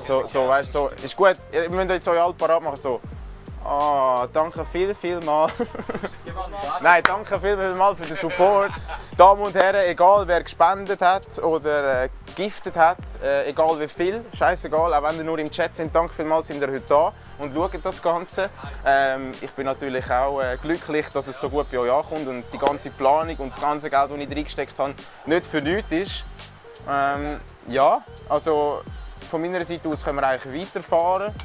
So, weißt, so, ist gut, ihr müsst jetzt euch alle parat machen, so. Danke viel mal. Nein, danke viel mal für den Support. Damen und Herren, egal wer gespendet hat oder giftet hat, egal wie viel, scheißegal, auch wenn ihr nur im Chat sind, danke vielmals, sind ihr heute da und schaut das Ganze. Ich bin natürlich auch glücklich, dass es so gut bei euch ankommt und die ganze Planung und das ganze Geld, das ich reingesteckt habe, nicht für nichts ist. Ja, also von meiner Seite aus können wir eigentlich weiterfahren.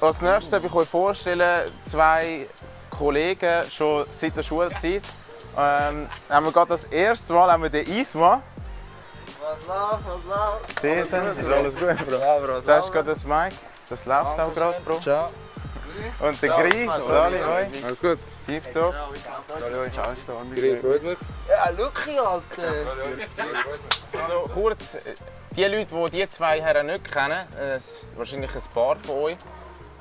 Als nächstes darf ich euch vorstellen, 2 Kollegen schon seit der Schulzeit. Haben wir gerade das erste Mal haben wir den Isma. Was läuft? Diesen, ist alles gut, Bro? Ja, Bro. Das ist gerade das Mic, das läuft auch gerade, Bro. Ciao. Und der Gris, Sali, hoi. Alles gut? Tipptopp. Ciao, Stani. Freut mich. Ja, Lucky, Alter. Also kurz, die Leute, die die 2 Herren nicht kennen, wahrscheinlich ein paar von euch,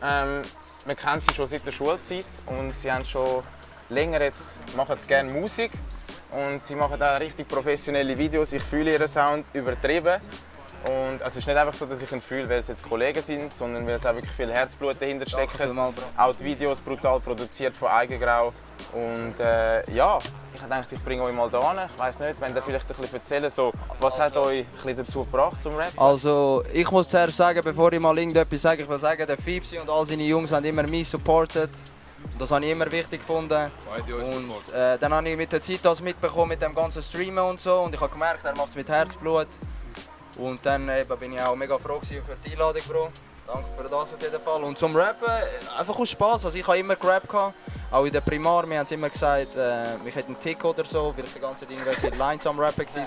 wir kennen sie schon seit der Schulzeit und sie haben schon länger machen sie gerne Musik und sie machen auch richtig professionelle Videos. Ich fühle ihren Sound übertrieben und es ist nicht einfach so, dass ich ihn fühle, weil es jetzt Kollegen sind, sondern weil es auch wirklich viel Herzblut dahinter steckt. Auch die Videos brutal produziert von Eigengrau und ja. Ich dachte, ich bringe euch mal da hin. Ich weiss nicht, wenn ihr vielleicht ein bisschen erzählen, so, was hat euch ein bisschen dazu gebracht zum Rap? Also, ich muss zuerst sagen, bevor ich mal irgendetwas sage, ich will sagen, der Fipsi und all seine Jungs haben immer mich supportet. Das habe ich immer wichtig gefunden. Und dann habe ich mit der Zeit das mitbekommen mit dem ganzen Streamen und so. Und ich habe gemerkt, er macht es mit Herzblut. Und dann bin ich auch mega froh für die Einladung, Bro. Danke für das auf jeden Fall. Und zum Rappen, einfach aus Spass. Also ich habe immer gerappt. Auch in der Primar, wir haben immer gesagt, wir hätten einen Tick oder so, weil ich die ganze Zeit irgendwelche Lines am Rappen war.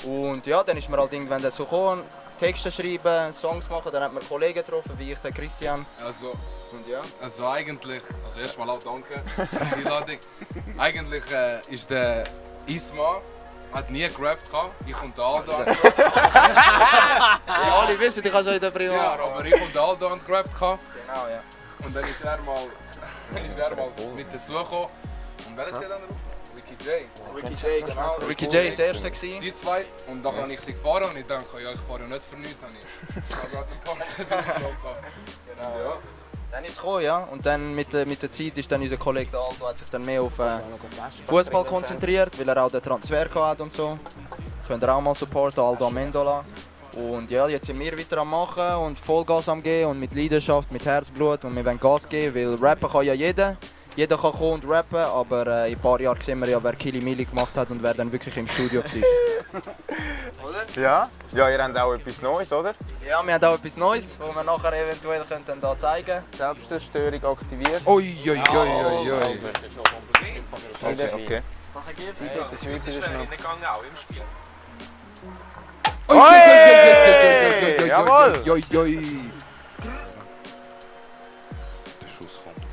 Und ja, dann ist mir halt irgendwann dazu gekommen, Texte schreiben, Songs machen, dann hat man Kollegen getroffen, wie ich, der Christian. Und ja. Also eigentlich, erstmal auch danke für die Einladung. Eigentlich ist der Isma, hat nie gerappt, ich und der Aldo haben gerappt. Ja, alle wissen, ich habe schon in der Primar. Ja, aber ich und der Aldo haben gerappt. Genau, ja. Und dann ist er mal mit dazugekommen. Und wer ist der dann drauf? Ricky J. Ricky J, genau. Ricky J war das erste. Sie 2. Und dann habe ich sie gefahren und ich dachte, ja, ich fahre ja nicht für nichts. Ich habe gerade einen Punkt drauf. Genau. Ja. Dann ist es gekommen, ja. Und dann mit der Zeit ist dann unser Kollege Aldo hat sich dann mehr auf Fußball konzentriert, weil er auch den Transfer hat und so. Könnt ihr auch mal supporten, Aldo Amendola. Und ja, jetzt sind wir weiter am machen und Vollgas am geben und mit Leidenschaft, mit Herzblut und wir wollen Gas geben, weil rappen kann ja jeder. Jeder kann kommen und rappen, aber in ein paar Jahren sehen wir ja, wer Kili Mili gemacht hat und wer dann wirklich im Studio war. Ja? Ja, ihr habt auch etwas Neues, oder? Ja, wir haben auch etwas Neues, das wir nachher eventuell dann da zeigen können. Selbstzerstörung aktiviert. Oi. Okay. Das Schweizer ist noch gegangen, auch im Spiel. Oi! Jawohl! Der Schuss kommt.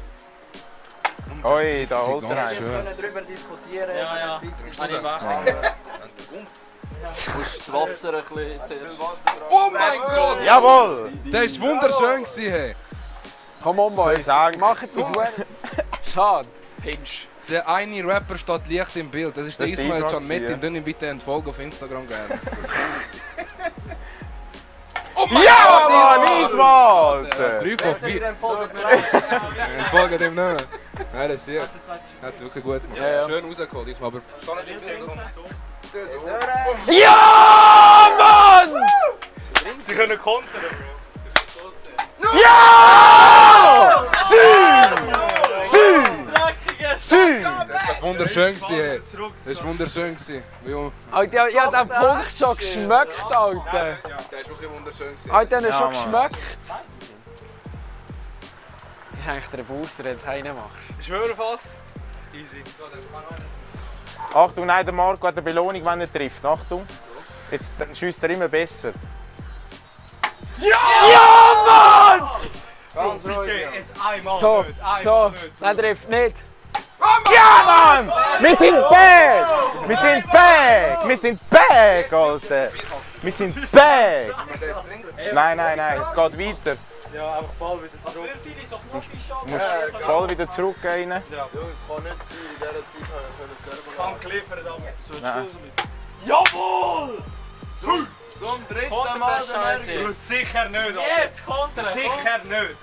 Oi, da holt er ganz einen. schön. Wir können darüber diskutieren. Ja. Habe ich wach. Du musst das Wasser ein bisschen... Oh mein Gott! Jawohl! Der war wunderschön. Hey. Komm on, Boys. Sagen. Macht das Schade. Pinch. Der eine Rapper steht leicht im Bild. Das ist der Das ist Ismail Ismail Can mit. gewesen, Ihm dünn bitte eine Folge auf Instagram geben. Ja, Mann, Ismail! 3 von 4. Folge dem nicht. Nein, das ist sehr. Hat wirklich gut gemacht. Ja. Schön rausgeholt diesmal, aber... Ja, Mann! Sie können kontern, Bro. Ja! Sü! Das war wunderschön. Hey. Das war wunderschön. Alter, ich hab den Punkt schon geschmeckt, Alter. Der ist wirklich wunderschön. Alter, der Ja, schon Mann. geschmeckt. Das ist eigentlich der Booster, den du reinmachst. Ich schwöre fast. Easy. Achtung, nein, der Marco hat eine Belohnung, wenn er trifft. Achtung. Jetzt schießt er immer besser. Ja, Mann! Ganz ruhig. Jetzt einmal So, nicht. so, der trifft nicht. Ja, Mann! Wir sind back! Wir sind back! Wir sind back, Alter! Wir sind back! Nein, es geht weiter. Ja, einfach Ball wieder zurück. Du musst den Ball wieder zurückgehen. Jungs, kann nicht sein, in dieser Zeit können wir selber Kann kliffern, aber. Nein. Jawohl! Zum dritten Mal der Sicher nicht, Alter. Jetzt kommt er. Sicher nicht.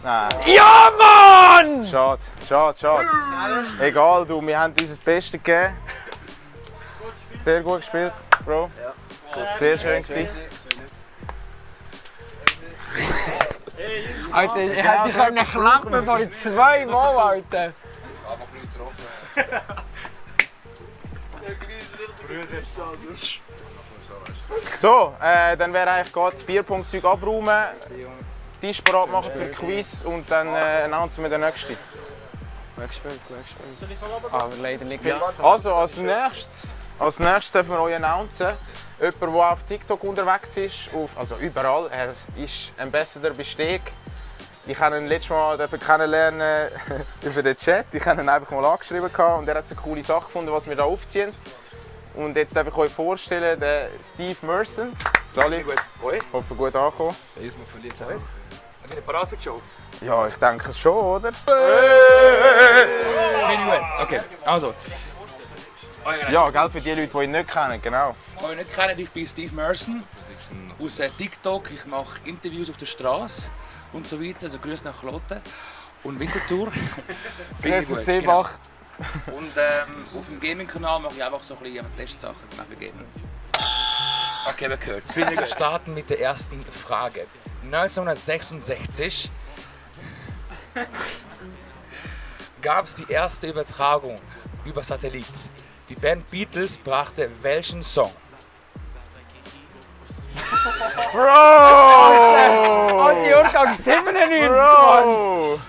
Nein. Ja, Mann! Schade. Egal, du, wir haben unser Bestes gegeben. Sehr gut gespielt, Bro. Sehr schön gewesen. Alter, ich hätte dich nicht klappen, bevor ich 2 Mal, Alter. Einfach nicht getroffen. So, dann wäre eigentlich gerade Bierpunktzeug abräumen, Tisch bereit machen für Quiz und dann announcen wir den nächsten. Gut gespielt. Aber leider nicht. Also, als nächstes dürfen wir euch announcen, jemand, der auf TikTok unterwegs ist, also überall, er ist Ambassador bei Steg. Ich habe ihn letztes Mal kennenlernen über den Chat. Ich habe ihn einfach mal angeschrieben und er hat eine coole Sache gefunden, was wir hier aufziehen. Und jetzt darf ich euch vorstellen, den Steve Merson. Sali, hoffe gut angekommen. Ist mir verliebt. Sind wir bereit für die Show? Ja, ich denke es schon, oder? Okay, also. Ja, gell, für die Leute, die ihn nicht kennen, genau. Die ich nicht kennen, ich bin Steve Merson aus TikTok. Ich mache Interviews auf der Straße und so weiter. Also Grüße nach Kloten und Winterthur. Grüße aus Seebach. Und auf dem Gaming-Kanal mache ich einfach so ein bisschen Testsachen gegeben. Okay, wir gehört. Jetzt will ich starten mit der ersten Frage. 1966 gab es die erste Übertragung über Satellit. Die Band Beatles brachte welchen Song? Bro! Und Jahrgang 97, Mann! Bro!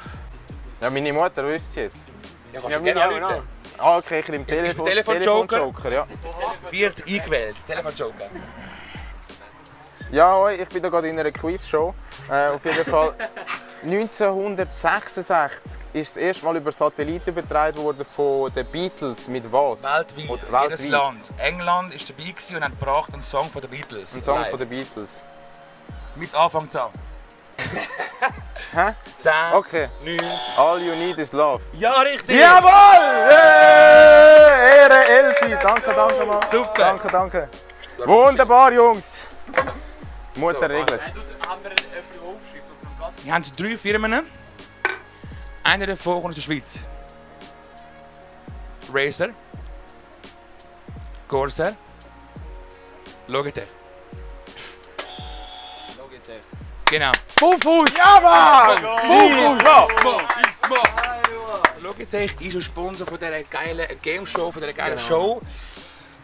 Ja, meine Mutter wüsste es jetzt. Ja, kannst Ja, du meine gerne auch, anrufen. Ah, okay, ich nehme Telefonjoker? Telefonjoker, ja. Wird eingewählt. Telefonjoker. Ja, hoi, ich bin da gerade in einer Quizshow. Auf jeden Fall. 1966 ist das erste Mal über Satellit übertragen worden von den Beatles. Mit was? Weltweit. Oder Jedes Land. England war dabei und hat gebracht einen Song von den Beatles. Ein Song live. von den Beatles. Mit Anfang an. Hä? 10, Okay. 9. All you need is love. Ja, richtig! Jawohl! Ehre, Elfi. Danke, Mann. Super. Danke. Wunderbar, Jungs. Mutter regelt. Haben wir jemanden, der aufschreibt auf dem Blatt? Wir haben 3 Firmen. Eine davon kommt aus der Schweiz. Razer, Corsair, Logitech. Genau. Bumfuß! Ja, Mann! Logitech ist ein Sponsor von dieser geilen Game Show, von dieser geilen Show.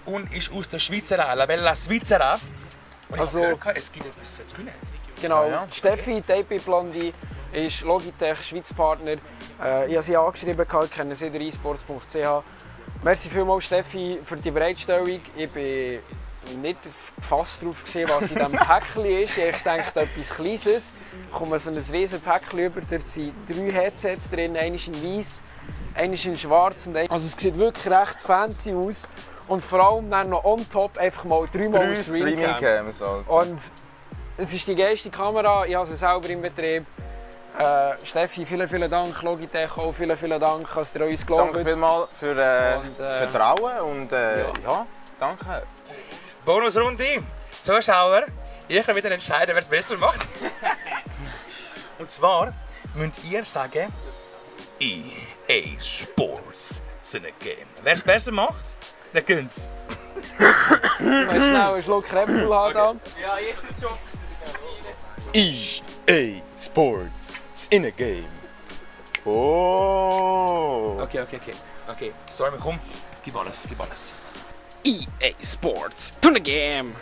Und ist aus der Schweizer, La Bella Svizzera. Und Also- ich habe gehört, es gibt etwas zu gewinnen. Genau, Steffi, die Blondie, ist Logitech Schweiz-Partner. Ich habe sie angeschrieben, kennen sie durch esports.ch. Merci vielmals, Steffi, für die Bereitstellung. Ich war nicht gefasst darauf, was in diesem Päckchen ist. Ich dachte, etwas Kleines. Ich komme so ein riesen Päckchen über. Dort sind 3 Headsets drin, eines in weiß, eines in schwarz. Also es sieht wirklich recht fancy aus. Und vor allem dann noch on top einfach mal 3 Mal 3 Streamcam. Streaming-Cams, Alter. Und es ist die geilste Kamera, ich habe sie selber im Betrieb. Steffi, vielen Dank, Logitech auch, vielen Dank, dass ihr uns glaubt. Danke vielmals für Und, das Vertrauen und ja, danke. Bonusrunde. Zuschauer, ich kann wieder entscheiden, wer es besser macht. Und zwar müsst ihr sagen, EA Sports in a Game. Wer es besser macht, der gönnt. Schnell einen Schluck Red Bull haben. Da. Ja, jetzt ist es schon. EA Sports, it's in a game. Oh! Okay. Stormy, komm, gib alles. EA Sports, to the game!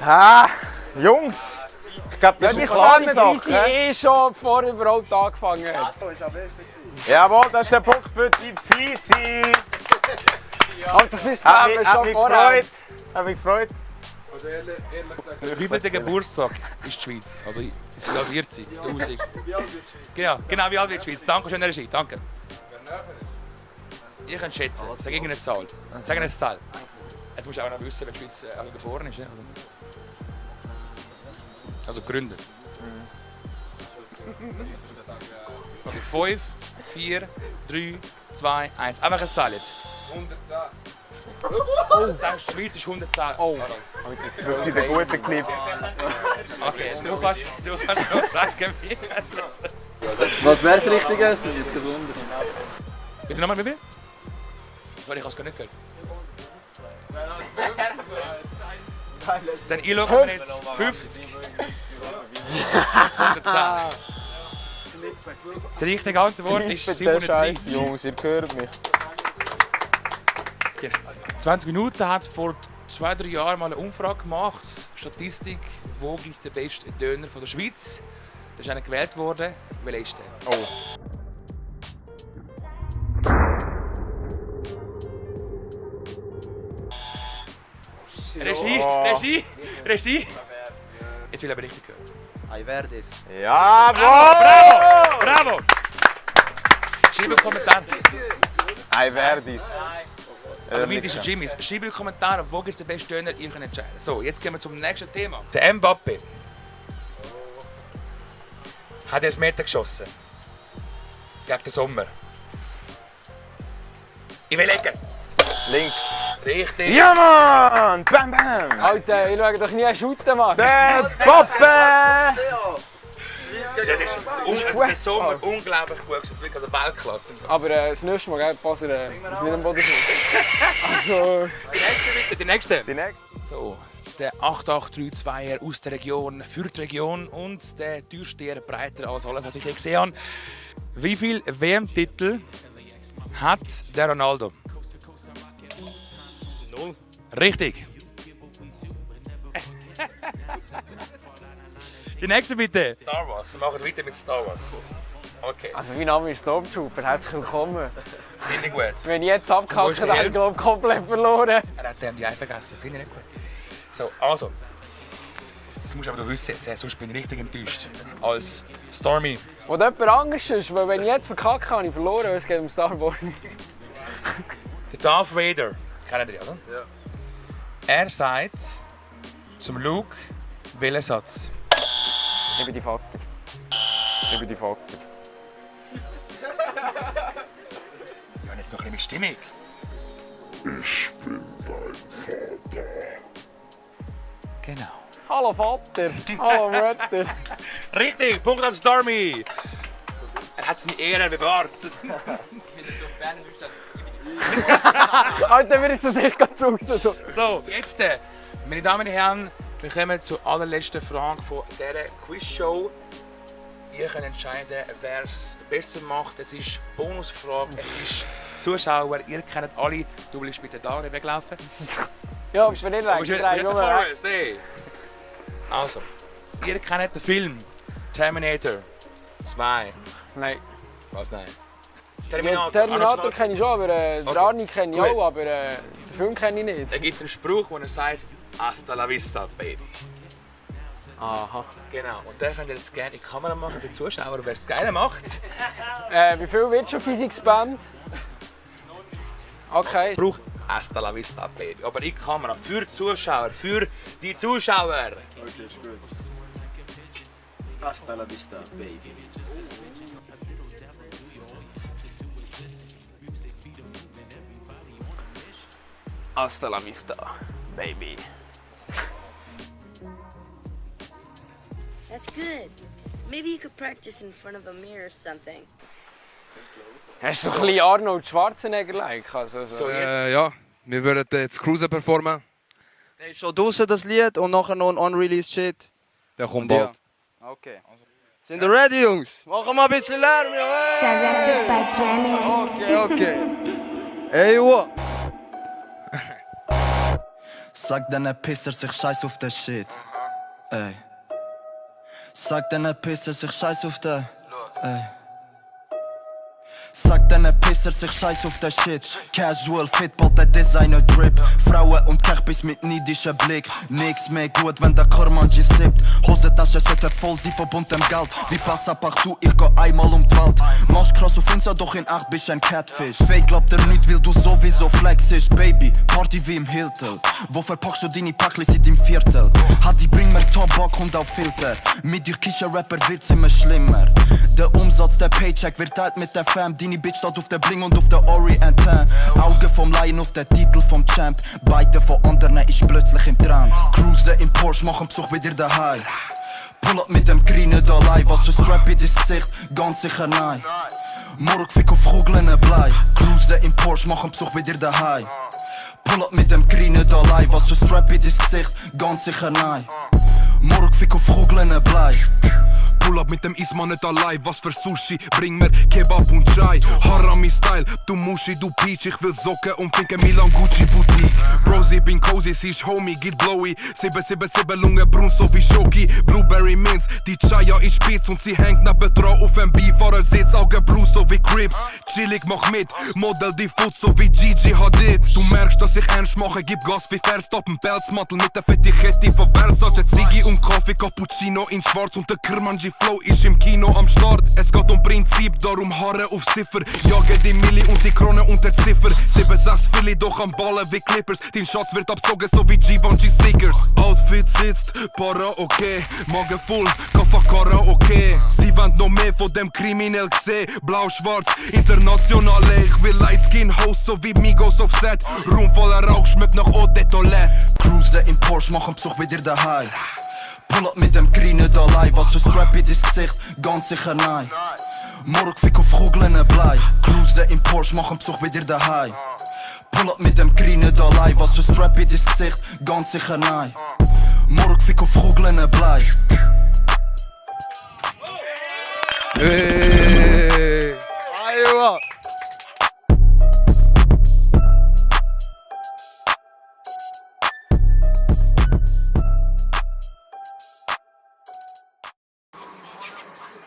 Ha! Jungs! Ich glaube, das Die ist eine klare Sache Sache. sind schon bevor überhaupt angefangen hat. Jawohl, das ist der Punkt für die Fisi. Also das ist Hat schon mich vorher. gefreut. Hat mich gefreut. Also ehrlich gesagt, Wie viel der Geburtstag ist die Schweiz? Also, ich glaube 40, 1000. Genau, wie alt wird die Schweiz? Danke schön, Regie, danke. Ihr könnt schätzen, sag irgendeine Zahl. Sag eine Zahl. Jetzt musst du auch noch wissen, wer die Schweiz geboren ist. Ja? Also gegründet. Okay, 5, 4, 3, 2, 1. Einfach eine Zahl jetzt. 110. Oh, die Schweiz ist 110. Oh. Das ist ein guter Clip. Okay, du kannst noch fragen, wie. Was wäre das Richtige? Jetzt gewundert. Bitte nochmal, wie viel? Weil ich habe es gar nicht gehört. Dann ich schaue mir jetzt 50 und 110. Die richtige Antwort ist Bitte Scheiß, 730. Jungs, ihr hört mich. 20 Minuten hat vor 2-3 Jahren mal eine Umfrage gemacht. Statistik, wo gibt es den besten Döner von der Schweiz? Da ist einer gewählt worden. Welcher ist der? Oh. Regie! Jetzt will ich aber richtig hören. Ayverdis. Jawohl! Bravo! Schreib einen Kommentar. Ayverdis. Also mit diesen Jimmys. Schreib einen Kommentar, wo ist der beste Döner, ihr könnt entscheiden. So, jetzt gehen wir zum nächsten Thema. Der Mbappé hat 11 Meter geschossen. Gegen den Sommer. Ich will Ecke. Links. Richtig. Ja, Mann! Bam, bam! Alter, ich schaue doch nie einen shooten, Mann. Der Poppe! Das ist der Sommer unglaublich gut gewesen, wirklich also Weltklasse. Aber das nächste Mal, gell, Basel, ist nicht am Boden schwimmen. Also... Die nächste. Die nächste. So, der 8832er aus der Region, für die Region und der Türsteher breiter als alles, was ich je gesehen habe. Wie viele WM-Titel hat der Ronaldo? 0. Richtig. Die nächste bitte. Star Wars. Wir machen weiter mit Star Wars. Okay. Also mein Name ist Stormtrooper, herzlich willkommen. Finde ich gut. Wenn ich jetzt abkacke, den dann habe Helm? ich glaube komplett verloren. Er hat die Ei vergessen. Finde ich nicht gut. So, also. Das musst du aber wissen jetzt, sonst bin ich richtig enttäuscht. Als Stormy. Oder jemand anderes ist, weil wenn ich jetzt verkacke, habe ich verloren, weil es geht um Star Wars. Der Darth Vader. Kennen ihr, oder? Ja. Er sagt zum Luke, welchen Satz? Ich bin dein Vater. Ich bin dein Vater. Ja, und jetzt noch ein bisschen mit Stimmung. Ich bin dein Vater. Genau. Hallo Vater, hallo Mutter. Richtig, Punkt an Stormy. Er hat seine Ehre bewahrt. Alter, wird es sich ganz raus. So, jetzt, meine Damen und Herren, wir kommen zur allerletzten Frage von dieser Quizshow. Ihr könnt entscheiden, wer es besser macht. Es ist eine Bonusfrage, es ist Zuschauer. Ihr kennt alle. Du willst bitte da nicht weglaufen. Ja, ich bin nicht weg. Ich drehe nur weg. Hey. Also, ihr kennt den Film Terminator 2. Nein. Was nein? Ja, Terminator kenne ich schon, aber den Okay. Arnie kenne ich Gut. auch, aber den Film kenne ich nicht. Da gibt es einen Spruch, wo er sagt, Hasta la vista, baby. Aha. Genau, und den könnt ihr jetzt gerne in die Kamera machen, für die Zuschauer, wer es gerne macht. Wie viel wird schon Physics-Band? Okay. Spruch, Hasta la vista, baby. Aber in die Kamera, für die Zuschauer, für die Zuschauer. Okay, ist gut. Hasta la vista, baby. Hasta la vista, baby. That's good. Maybe you could practice in front of a mirror or something. Hast du so ein bisschen Arnold Schwarzenegger-like? Also, So, jetzt. Ja, wir würden jetzt Cruisen performen. Der ist schon draußen, das Lied, und nachher noch ein unreleased Shit. Der kommt Ja. bald. Okay. Sind ihr ready, Jungs? Machen wir ein bisschen Lärm, ja? Directed by Janet. Okay. Ey, what? Sag deinen Pissers, ich scheiß auf den Shit. Ey. Sag deinen Pissers, ich scheiß auf den. Ey. Sag deinen Pissers, ich scheiß auf den Shit. Casual Fit, bald der Designer Drip. Frauen und Kechbis mit neidischem Blick. Nix mehr gut, wenn der Kormanji sippt. Hosentasche sollte voll sein von buntem Geld. Wie Passepartout, ich geh einmal um die Welt. Machst krass auf Insta, doch in echt bist ein Catfish. Fake glaubt er nicht, weil du sowieso flexist. Baby, Party wie im Hilton. Wo verpackst du deine Päckchen seit im Viertel? Hadi, bring mir Tabak und auch Filter. Mit dir Kisha-Rapper wird's immer schlimmer. Der Umsatz, der Paycheck wird teilt mit der Fam, die Seine Bitch steht auf der Bling und auf der Orient 10. Augen vom Lion auf den Titel vom Champ. Beide von anderen ist plötzlich im Trend. Cruisen im Porsche, machen Besuch bei dir daheim. Pull up mit dem Green nicht allein. Was für Strap in dein Gesicht? Ganz sicher nein. Morgen fick auf Kugeln Blei. Cruisen im Porsche, machen Besuch bei dir daheim. Pull up mit dem Green nicht allein. Was für Strap in dein Gesicht? Ganz sicher nein. Morgen fick auf Kugeln Blei. Pull up mit dem Isma nicht allein, was für Sushi, bring mir Kebab und Chai. Harami-Style, du Muschi, du Peach, ich will Socken und finke Milan Gucci Boutique. Rosie, bin cozy, sie ist Homie, geht blowy. 777 Lunge brun so wie Schoki. Blueberry Mints, die Chaya ist spitz und sie hängt neben dran auf dem Beifahrersitz. Augen blue so wie Crips, chillig mach mit, Model die Foot so wie Gigi Hadid. Du merkst, dass ich ernst mache, gib Gas wie Verstappen, Pelzmantel mit der Fettikette von Versace. Ziggy und Kaffee, Cappuccino in schwarz und der Kirmanji Flow ist im Kino am Start. Es geht um Prinzip, darum Haare auf Ziffer. Jagen die Milli und die Krone unter Ziffer. 7-6 Philly, doch am Ballen wie Clippers. Dein Schatz wird abzogen, so wie Givenchy Stickers. Outfit sitzt, para okay. Magen voll, Kafakara okay. Sie wollen noch mehr von dem kriminell gesehen. Blau-schwarz, international. Ich will Lightskin Host, so wie Migos auf Set. Raum voller Rauch, schmeckt nach Eau de Toilette. Cruisen im Porsche, machen Besuch bei dir daheim. Pull up mit dem Green nicht allein. Was für Strap in dein Gesicht? Ganz sicher nein. Morgen fick auf Kugeln Blei. Cruisen im Porsche, machen Besuch bei dir daheim. Pull up mit dem Green nicht allein. Was für Strap in dein Gesicht? Ganz sicher nein. Morgen fick auf Kugeln Blei.